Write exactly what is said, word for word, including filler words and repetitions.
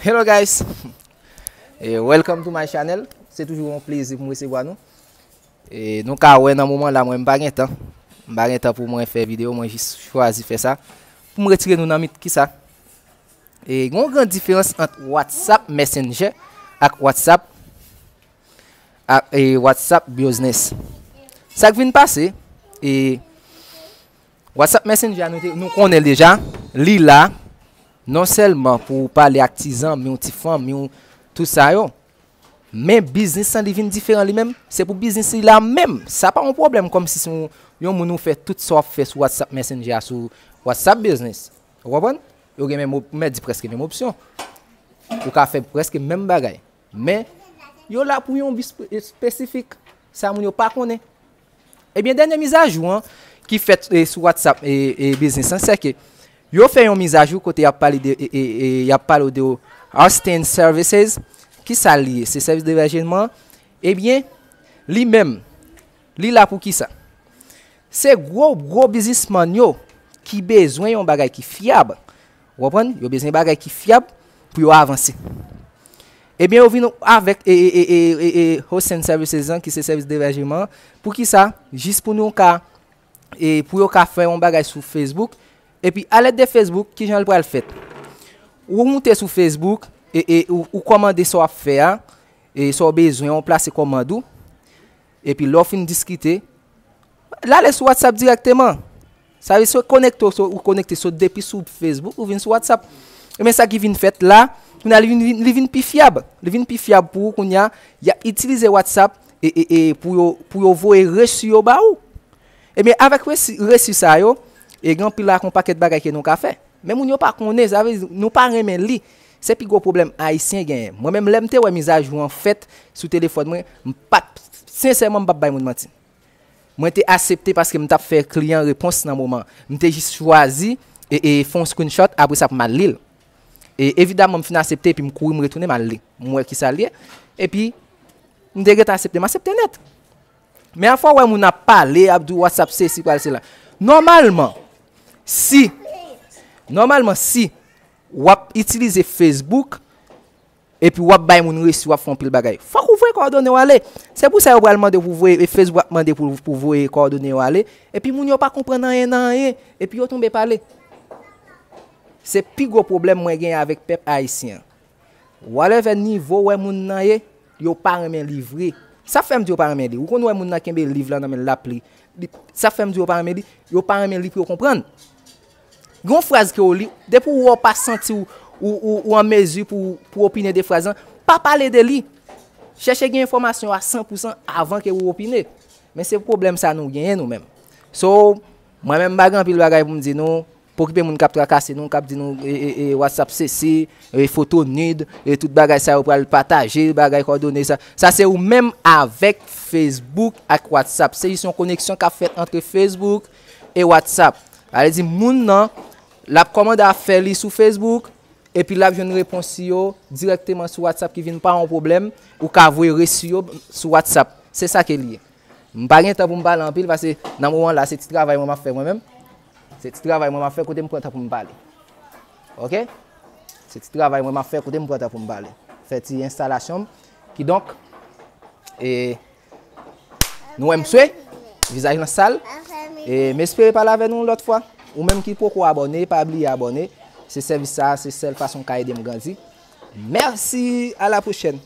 Hello guys, e welcome to my channel. Se toujou yon plezi pou m resevwa nou. E nou ka wè nan moman la mwen m pa gen tan. M pa gen tan pou mwen fè videyo, mwen jis chwazi fè sa pou m retire nou nan mit kisa. E gen yon gran diferans ant WhatsApp Messenger ak WhatsApp ak e WhatsApp Business. Sa k vin pase, e WhatsApp Messenger a nou, te, nou konnen l deja, li la non sèlman pou w pale ak ti zanmi w, ti fanmi w, tout sa yo. Men biznis lan li vin diferan li menm, se pou biznis li la menm. Sa pa yon pwoblèm kòmsi se yon, yon moun ou fè tout sa w ap fè sou WhatsApp Messenger a sou WhatsApp Business. Ou konprann? Yo gen menm, ou mèt di prèske menm opsyon. Ou ka fè prèske menm bagay. Men, yo la pou yon bi spe-, espesifik. Sa moun yo pa konnen. Ebyen, dènye mizajou an ki fèt e, sou WhatsApp e, e Business lan, se ke yo fè yon mizajou kote y ap pale de, e, e, e, y ap pale de hosting services. Kisa li ye? Se sèvis debèjman. Ebyen, li menm, li la pou kisa? Se gwo, gwo biznismann yo ki bezwen yon bagay ki fyab. Ou konprann? Yo bezwen bagay ki fyab pou yo avanse. Ebyen, yo vin avèk e, e, e, e, e, e hosting services lan, ki se sèvis debèjman. Pou kisa? Jis pou nou ka, e, pou yo ka fè yon bagay sou Facebook. Epi, alèd de Facebook, kijan l pral fèt? Ou moute sou Facebook, e, e, ou, ou kòmande sa w ap fè a, e sa w bezwen, ou plase kòmand ou. Epi, lè w fin diskite, l ale sou WhatsApp dirèkteman. Sa vle di, si w konekte, w so-, ou konekte sot depi sou Facebook, ou vin sou WhatsApp. Ebyen, sa ki vin fèt la, kounye a, li vin, vin, li vin pi fyab. Li vin pi fyab pou ou, kounye a, y ap itilize WhatsApp e, e, e, pou yo, pou yo voye resi yo ba ou. Ebyen, avèk resi, resi sa yo, e gen anpil ak yon pakèt bagay ke nou ka fè. Men moun yo pa konnen, sa vle di, nou pa renmen li. Se pi gwo pwoblèm Ayisyen genyen. Mwen menm, lè m te wè mizajou an fèt sou telefòn mwen, m pa t, sensèman, m p ap bay moun manti. Mwen te aksepte paske m t ap fè kliyan repons nan moman. M te jis chwazi e, e fè yon screenshot, apre sa pou m al li l. E evidaman, m fin aksepte, epi m kouri, m retounen, m al li. M wè kisa l ye. Epi, m te gentan aksepte, m aksepte nèt. Men afwa w wè moun ap pale, ap di w WhatsApp sesi, pral sela. Nòmalman, si, nòmalman, si w ap itilize Facebook, epi w ap bay moun resi, w ap fè anpil bagay, fòk ou voye kòdone w ale. Se pou sa yo pral mande w pou voye, e Facebook ap mande pou, pou voye kòdone yo ale. Epi moun yo pa konprann anyen nan anyen, epi yo tonbe pale. Se pi gwo pwoblèm mwen genyen avèk pèp ayisyen an. Whatever nivo w wè moun nan ye, yo pa renmen li vre. Sa fè m di yo pa renmen li. Ou konn wè moun nan kenbe liv la nan men l, l ap li. Li, sa fè m di yo pa renmen li. Yo pa renmen li pou yo konprann. Gen yon fraz ke w li, depi w wè w pa santi w, ou, ou, ou an mezi pou, pou opine de fraz lan, pa pale de li. Chèche gen enfòmasyon a san pou san avan ke w opine. Men se pwoblèm sa nou genyen nou menm. So, mwen menm m pa gen anpil bagay pou m di nou. Pokipe moun k ap trakase nou, k ap di nou, e, e, e, WhatsApp sesi, e, foto nude, e, tout bagay sa yo pral pataje, bagay kòdone sa. Sa se ou menm avèk Facebook ak WhatsApp. Se jis yon koneksyon k ap fèt ant Facebook e WhatsApp. Sa vle di moun nan, l ap kòmande afè li sou Facebook, epi l ap jwenn repons yo dirèkteman sou WhatsApp ki vin pa yon pwoblèm, ou ka voye resi yo sou WhatsApp. Se sa ke li ye. M pa gen tan pou m pale anpil, paske nan moman la, se ti travay mwen m ap fè mwen menm. Se ti travay mwen m ap fè kote m pran tan pou m pale. Oke? Se ti travay mwen m ap fè kote m pran tan pou m pale. Fè ti enstalasyon m. Kidonk, e, nou wè m swe, vizaj lan sal. E, m espere pale avè nou yon lòt fwa. Ou menm ki poko abòne, pa bliye abòne. Se sèvis sa, se sèl fason w ka ede m grandi. Mèsi, a la pwochèn.